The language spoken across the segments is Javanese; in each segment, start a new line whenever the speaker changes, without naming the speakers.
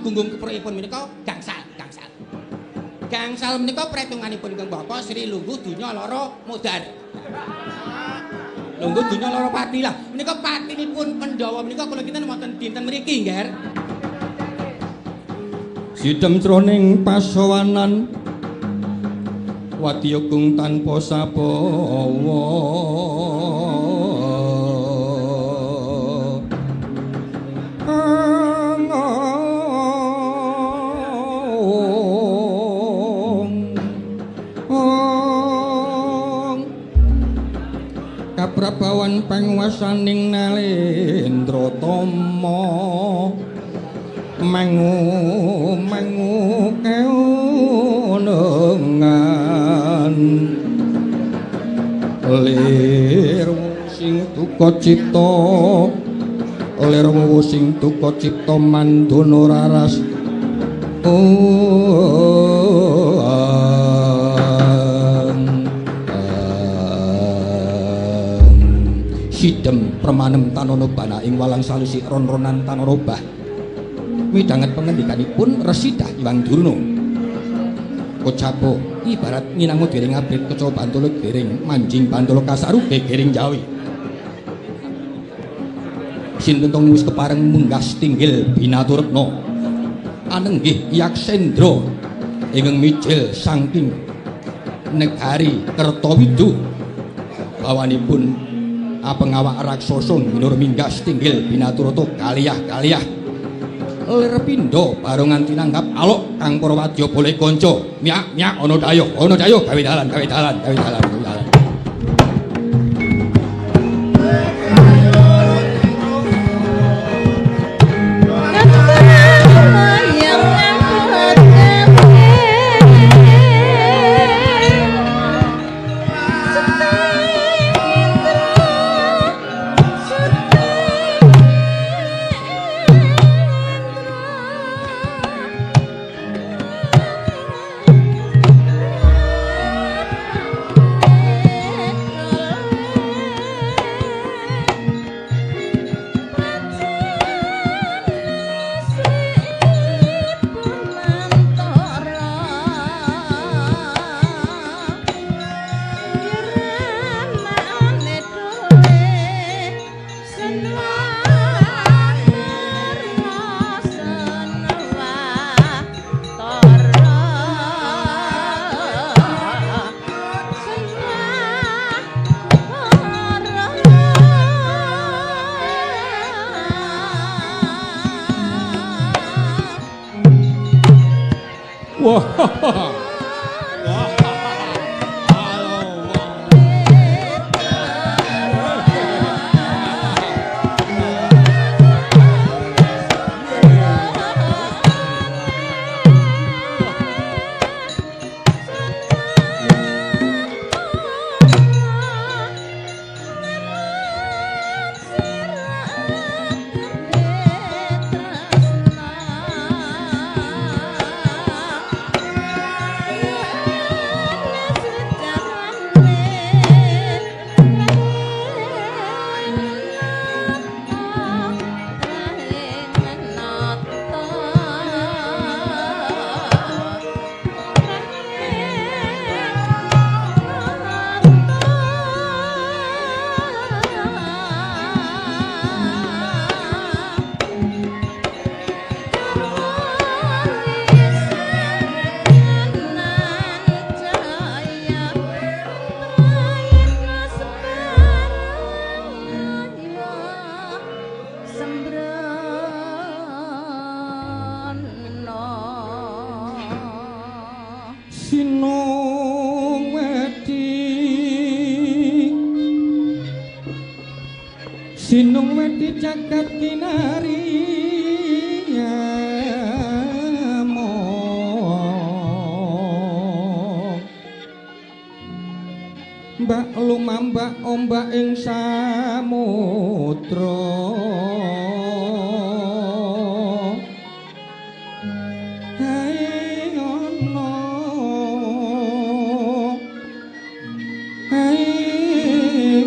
Gunggung keprukipun menika gangsal, gangsal. Gangsal menika pretunganipun ingkang Bapak Sri lungguh donya lara modar. Lungguh donya lara pati lah. Menika patinipun Pandhawa menika kula kinten wonten dinten mriki, Ngger.
Sidem jroning pasowanan wadya gung tanpa sabawa. Kaprabawan panguwasaning Nalendra Tama mangu mangu keunengan lir sing duka cipta lir sing duka cipta mandana raras sidem permanem tanono bana ing walang salisi ron-ronan tanono bah midhanget pengendikanipun Residah Hyang Durna. Kocapo ibarat nginangu dering abrit keca bantala dering manjing bantala kasaru gegering jawi. Sinten tong wis kepareng munggah tinggil binaturetna. Anenggih Yaksendra ingkang mijil saking negari Kertawidu. Bawanipun apengawak raksasa nginur minggas tinggil binaturata kaliyah-kaliyah. Lir pindha barongan tinanggap alok kang para wadya boleh kanca myak myak ana dayuh gawe dalan gawe dalan gawe dalan gawe dalan. Wah. Sinung wedi jagat kinari mbak lumambak ombak ing samudra hae ana hae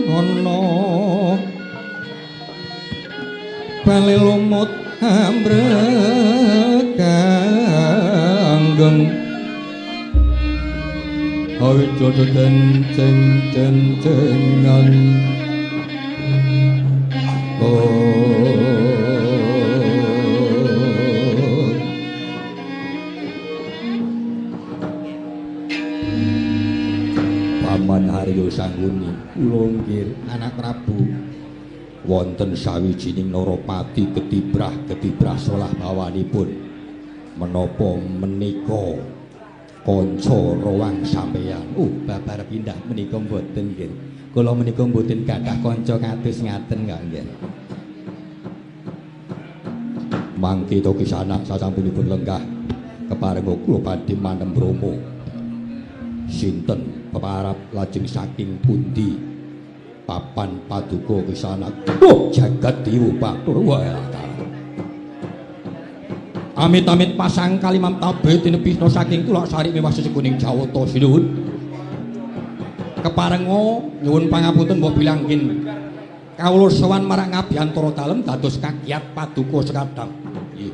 ana bale lumut ambrek. Jeng Awijojo den ceng ceng cengan Paman Haryo Sangguni kula nggih anak Prabu wonten sawijining Narapati ketibrah ketibrah solah bawanipun menapa menika kanca rawang sampeyan. Babar pindah menika mboten nggih. Kula menika mboten gadah kanca kados ngaten kok nggih. Mangke to kisanak sasampunipun lenggah keparenga kula badhe manem bromo. Sinten peparap lajeng saking pundi papan paduka kisanak. Jagat dewa batur wae. Amit-amit pasang kalimam tabe tinebihna saking tulak sari mewah sesekuning Jawata sinuwun. Keparenga nyuwun pangapunten mbok bilangkin kawula sowan marang ngabiyantara dalem dados kagiat paduka sekadang. Nggih,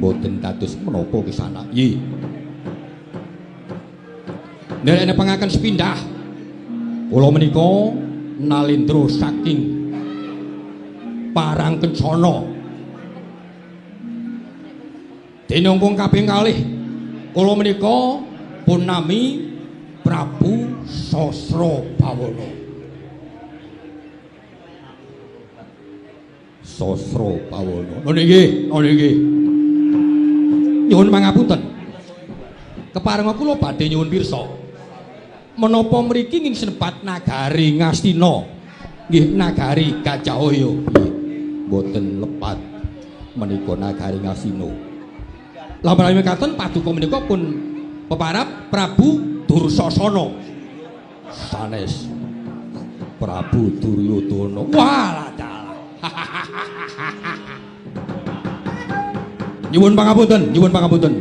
mboten dados menapa kisanak. Nggih. Nderek nepangaken sepindah kula menika nalendra saking Parang Kencana. Dene ingkang kaping kalih kula menika pun nami Prabu Sasrabawana. Sasrabawana. Lho nggih, lho nggih. Nyuwun pangapunten. Keparenga kula badhe nyuwun pirsa. Menapa mriki ing senebat nagari Ngastina? Nggih, nagari Gajahaya. Nggih, mboten lepat menika nagari Ngastina. Lamun mekaten paduka menika pun peparap Prabu Dursasana. Sanes Prabu Duryudana. Walah dalah. Nyuwun pangapunten, nyuwun pangapunten.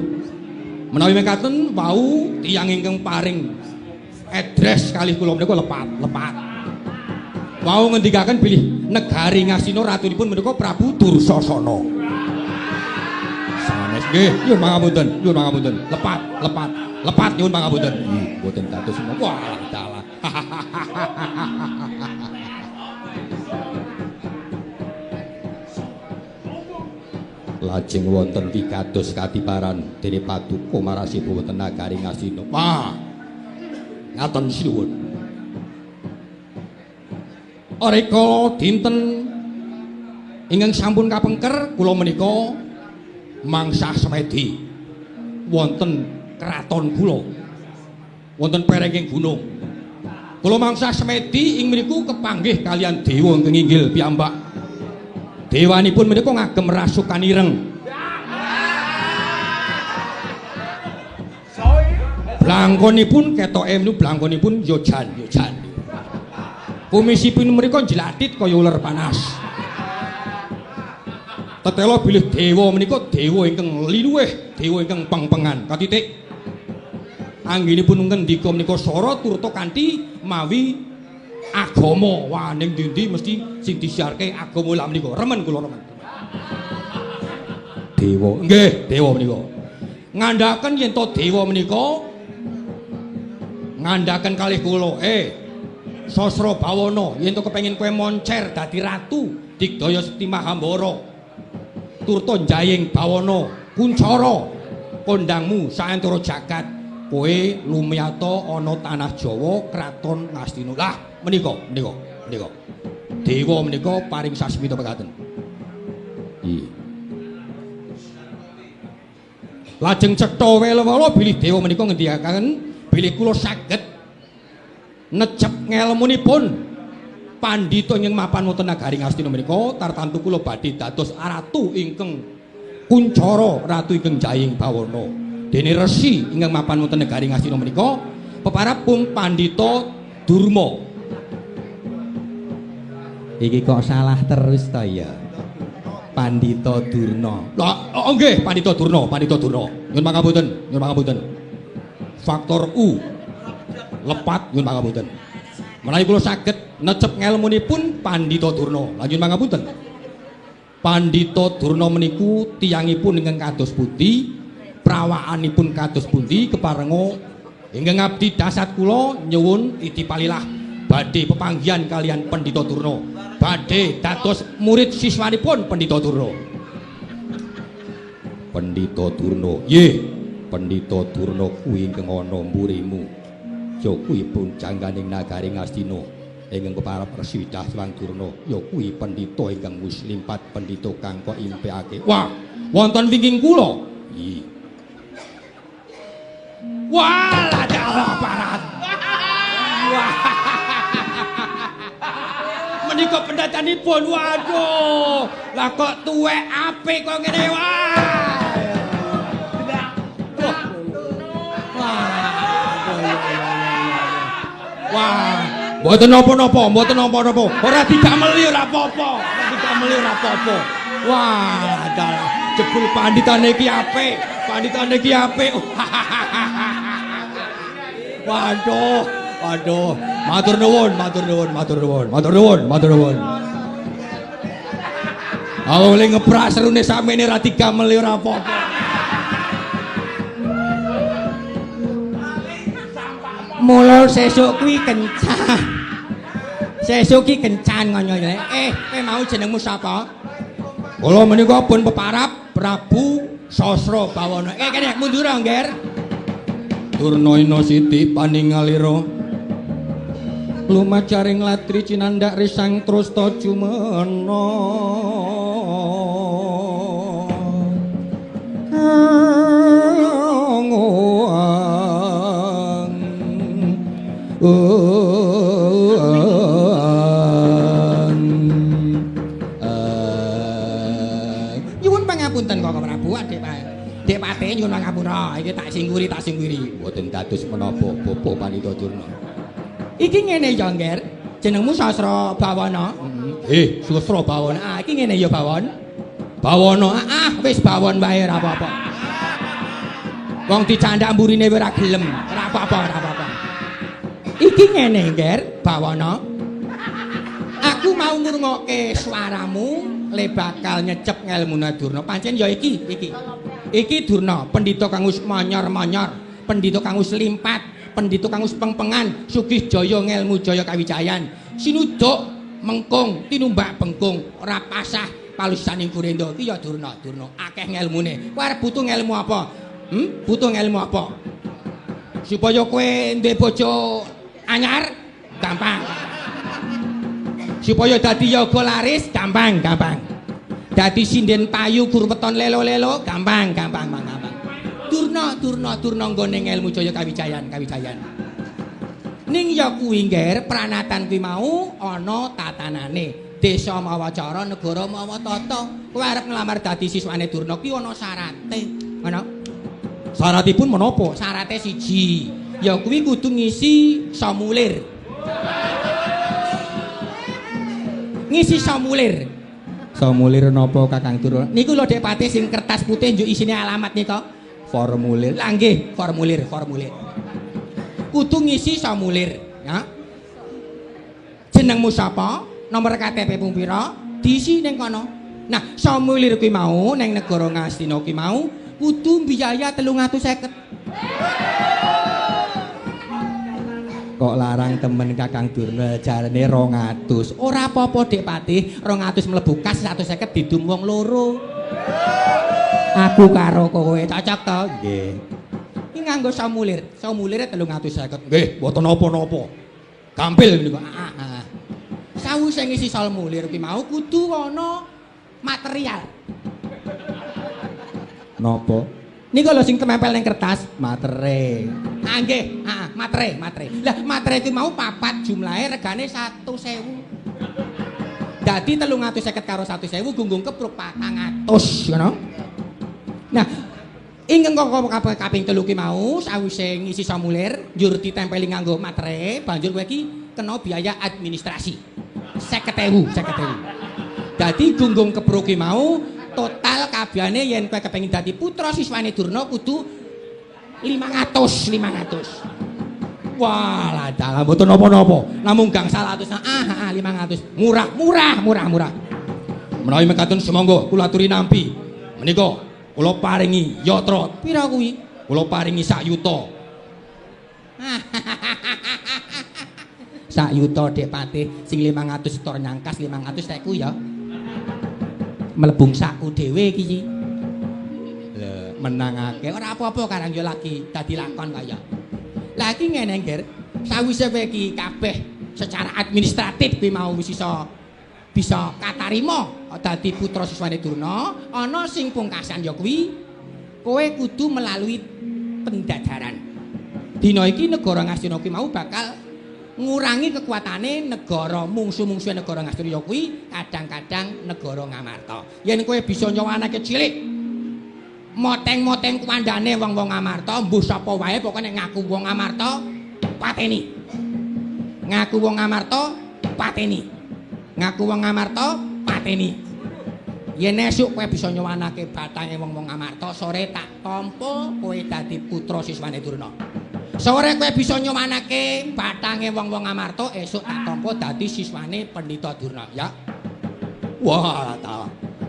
Menawi mekaten wau tiyang ingkang paring address kalih kula menika lepat, lepat. Wau ngendikaken bilih negari Ngastina ratunipun menika Prabu Dursasana. Sanes nggih, nyuwun pangapunten, nyuwun pangapunten. Lepat, lepat, lepat nyuwun pangapunten. Nggih, mboten dados menapa. Walah dalah. Lajeng wonten pikados katibaran dene paduka marasiba wonten nagari Ngastina. Wah. Ngaten sinuwun. Rikala dinten ingkang sampun kapengker kula menika mangsah semedi wonten kraton kula wonten perenging gunung. Kula mangsah semedi ing mriku kepanggih kalian dewa ingkang inggil piyambak. Dewanipun menika ngagem rasukan ireng. Blangkonipun ketoke menu blangkonipun yojan yojan. Kumisipun menika njlathit kaya uler panas. Tetela bilih dewa menika dewa ingkang liluwih, dewa ingkang pengpengan. Katitik anggenipun ngendika menika sora turta kanthi mawi agama. Wah ning ndi-ndi mesti sing disiarke agama lha menika. Remen kula remen. Dewa. Nggih, dewa menika. Ngandhaken yen to dewa menika ngandhaken kalih kula, Sasrabawana, yen to kepengin kowe moncer dadi ratu digdaya Sekti Mahambara. Turta njaying bawana kuncara kondangmu saentara jagat kowe lumiyata ana tanah Jawa kraton Ngastina. Lah menika menika menika dewa menika paring sasmita pekaten. Nggih. Lajeng cetha wela-wela bilih dewa menika ngendikaken bilih kula saged necep ngelmunipun pandhita ingkang mapan wonten nagari Ngastina menika tartantu kula badhe dados ratu ingkang kuncara, ratu ingkang jaying bawana. Dene resi ingkang mapan wonten negari Ngastina menika peparap pun Pandhita Durma.
Iki kok salah terus to ya? Pandhita Durna.
Lah, oh nggih, Pandhita Durna, Pandhita Durna. Nyuwun pangapunten, nyuwun pangapunten. Faktor U lepat nyuwun pangapunten. Menawi kula saged necep ngelmunipun Pandhita Durna. Lah nyuwun pangapunten. Pandhita Durna meniku tiyangipun ingkang kados pundi? Prawakanipun kados pundi keparenga ingkang abdi dasat kula nyuwun itipalilah badhe pepanggihan kalian Pendhita Durna. Badhe dados murid siswanipun Pendhita Durna. Pendhita Durna, nggih, Pendhita Durna kuwi ingkang ana mburimu. Ya kuwi punjangganing nagari Ngastina ingkang keparep Resi Dasyang Durna, ya kuwi pendhita ingkang wis limpat pendhita kang kok impikake. Wah, wonten wingking kula. Nggih. Wah, dalah parat. Wah. Menika pendatanipun, waduh. Lah kok tuwek apik kok ngene, wah. Wah, mboten napa-napa, mboten napa-napa. Ora digameli ora apa-apa. Ora digameli ora apa-apa. Wah, dalah jebul pandhitane iki apik. Pandhitane iki apik. Waduh, waduh. Matur nuwun, matur nuwun, matur nuwun. Matur nuwun, matur nuwun. Awong le ngeprak serune sakmene ora digameli ora apa-apa.
Mula sesuk kuwi kencan. Sesuk ki kencan ngono ya. Kowe mau jenengmu sapa?
Kula menika pun peparap Prabu Sasra Bawana.
Kene mundur, Ngger.
Durna siti paningalira. Lumajaring latri cinandak risang trusta jumena.
Nyuwun pangapunten Koko Prabu, Adik Pak. Dik Pate nyuwun pangapura, iki tak singguri, tak singguri.
Mboten dados menapa Bapak Pandhita Durna.
Iki ngene ya, Ngger. Jenengmu Sasra Bawana.
Nggih, Sasra Bawana.
Ah, iki ngene ya, Bawon.
Bawana.
Ah, wis Bawon wae ora apa-apa. Wong dicandak mburine ora gelem. Ora apa-apa, ora apa-apa. Iki ngene, Ngger, Bawana. Aku mau ngrungokke suaramu le bakal nyecep ngelmune Durna. Pancen ya iki, iki. Iki Durna, pendhita kang wis manyor-manyor, pendhita kang wis limpat, pendhita kang wis pengpengan, sugih jaya ngelmu jaya kawijayan. Sinuduk mengkung tinumbak bengkung, ora pasah palusaning Kurenda. Iki ya Durna, Durna akeh ngelmune. Kowe arep butuh ngelmu apa? Butuh ngelmu apa? Supaya kowe ndek bojo anyar gampang. Supaya dadi yoga laris gampang, gampang. Dadi sinden payu gur weton lelo-lelo gampang, gampang, gampang. Durna, Durna, Durna nggone ngelmu jaya kawijayan, kawijayan. Ning ya kuwi, Ngger, pranatan kuwi mau ana tatanane. Desa mawa cara, negara mawa tata. Kowe arep nglamar dadi siswane Durna kuwi ana syarate. Ngono.
Syaratipun menapa?
Syarate siji, ya kuwi kudu ngisi formulir. Ngisi formulir.
Formulir napa Kakang Durna?
Niku lho Dek Pati sing kertas putih njuk isine alamat nika.
Formulir.
Lah nggih, formulir, formulir. Kudu ngisi formulir, ya. Jenengmu sapa? Nomor KTP-mu pira? Diisi ning kono. Nah, formulir kuwi mau ning negara Ngastina kuwi mau kudu biaya 350. Kok larang temen Kakang Durna, jarene 200. Ora apa-apa Dik Patih, 200 mlebu kas 150 didum wong loro. Aku karo kowe cocok to?
Nggih.
Iki nganggo formulir. Formulire 350.
Nggih, mboten napa-napa. Gampil niku.
Heeh. Sawise ngisi formulir kuwi mau kudu ana material.
Napa?
Niku lho sing tempel ning kertas,
Materai.
Ah nggih, heeh, materai, materai. Lah materai kuwi mau papat jumlahe regane 1.000. Dadi 350 karo 1.000 gunggung kepruk 400 ngono. Nah, ingkang kok kaping telu ki mau sawise ngisi formulir njur ditempeli nganggo materai, banjur kowe iki kena biaya administrasi. 50.000, 50.000. Dadi gunggung kepruk ki mau total kabehane yen kowe kepengin dadi putra siswane Durna kudu 500, 500.
Wah, lah dalah mboten napa-napa. Namung gangsal atus.
Ah, 500. Murah, murah, murah, murah.
Menawi mekaten sumangga kula aturi nampi. Menika Kula paringi yatra.
Pira kuwi?
Kula paringi sak yuta.
Sak yuta Dik Patih, sing 500 setor nyangkas 500 teku ya. Mlebung sakku dhewe iki.
Lho, menangake
ora apa-apa karang yo lagi dadi lakon kaya. Lah iki ngene, Nger. Sawise kowe iki kabeh secara administratif kuwi mau wis iso bisa katarima dadi putra siswane Durna, ana sing pungkasan ya kuwi kowe kudu melalui pendadaran. Dina iki negara Ngastina kuwi mau bakal ngurangi kekuatane negara mungsu-mungsuhe negara Ngastina ya kuwi kadang-kadang negara Ngamarta. Yen kowe bisa nyawanake cilik moteng-moteng kuwandane wong-wong Ngamarta, mbuh sapa wae pokoke nek ngaku wong Ngamarta pateni. Ngaku wong Ngamarta pateni. Ngaku wong Ngamarta pateni. Yen esuk kowe bisa nyawanake batange wong-wong Ngamarta, sore tak tampa kowe dadi putra siswane Durna. Sore kowe bisa nyawanake batange wong-wong Ngamarta, esuk tak tampa dadi siswane Pendhita Durna, ya.
Wah, ta.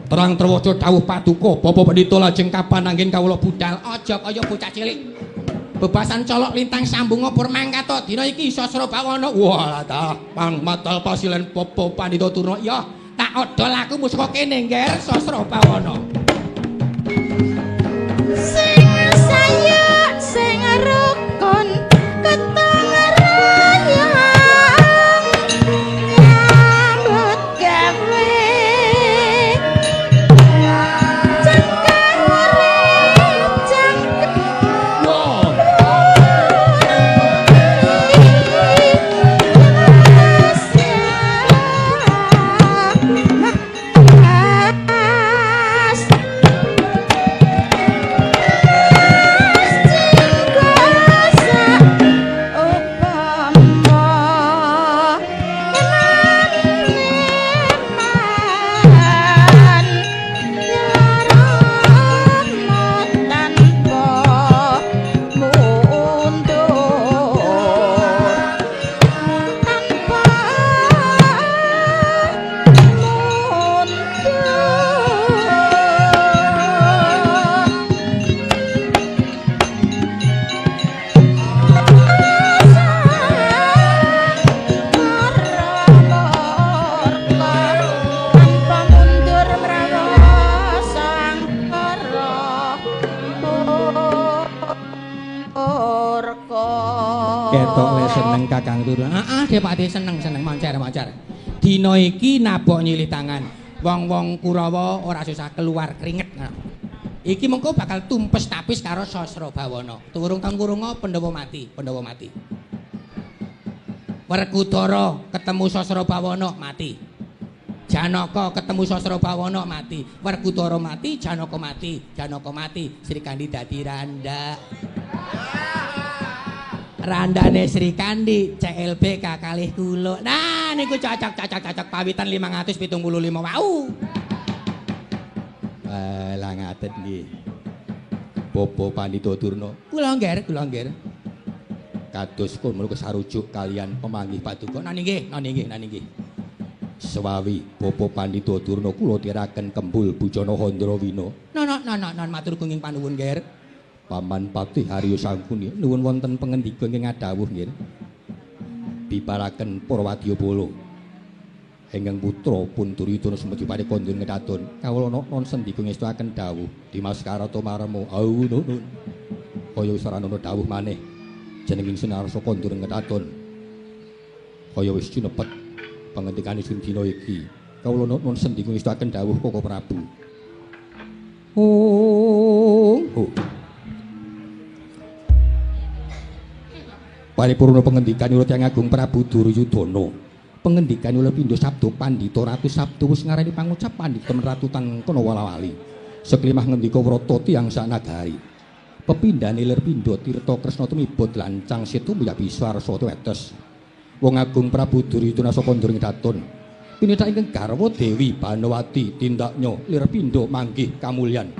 Terang trewaca dawuh paduka Bapak Pendhita lajeng kapan anggen kawula budal?
Aja kaya bocah cilik. Bebasan colok lintang sambung ngobor mangkat to dina iki Sasrabawana.
Wah, ta. Pang matal pasilen Bapak Pandhita Durna.
Ya, tak odol aku musaka kene, Ngger Sasrabawana.
Sing sayuk sing rukun ketang rayang nyambut gawe cengkare cengkare.
Wah.
Ketok le seneng Kakang Durna. Heeh, Dik Patih seneng-seneng moncer-moncer. Dina iki nabok nyilih tangan. Wong-wong Kurawa ora susah keluar keringet. Iki mengko bakal tumpes tapis karo Sasrabawana. Turung tangkurunga Pandhawa mati, Pandhawa mati. Werkudara ketemu Sasrabawana mati. Janaka ketemu Sasrabawana mati. Werkudara mati, Janaka mati, Janaka mati, Srikandi dadi randa. Randane Srikandi CLB kakalih kula. Nah niku cocok cocok cocok pawitan 575 wau.
Lah ngaten nggih. Bapak Pandhita Durna.
Kula ngger, kula ngger.
Kados kula kesarujuk kalian pemanggih paduka.
Nani nggih, nani nggih, nani nggih.
Sewawi Bapak Pandhita Durna kula tiraken kembul Bujana Handrawina.
No no no no matur gunging panuwun ngger.
Paman Patih Haryo Sangkuni nuwun wonten pangendika ingkang ngadhawuh nggih. Bibaraken para wadyabala. Ingkang putra pun Duryudana sumedya padekondur ngedaton. Kawula non sendika ngestuaken dawuh Dimas Karata Marmo. Au nun. Kaya wis ora ana dawuh maneh. Jeneng ingsun arsa kondur ngedaton. Kaya wis cinepet pangendikane sun dina iki. Kawula non sendika ngestuaken dawuh Koko Prabu. Oh. Oh. Paripurna pengendikan urut yang agung Prabu Duryudana. Pengendikan ulah pindha sabda pandhita ratu sabda wis ngarani pangucap pandhita ratutan kono wala-wali. Seklimah ngendika wrata tiyang sanagari. Pepindhane lir pindha tirta Kresna tumibot lancang setu mbuya bisa arsa wetes. Wong agung Prabu Duryudana saka nduring daton. Pinita ingkang garwa Dewi Banowati tindaknya lir pindha manggih kamulyan.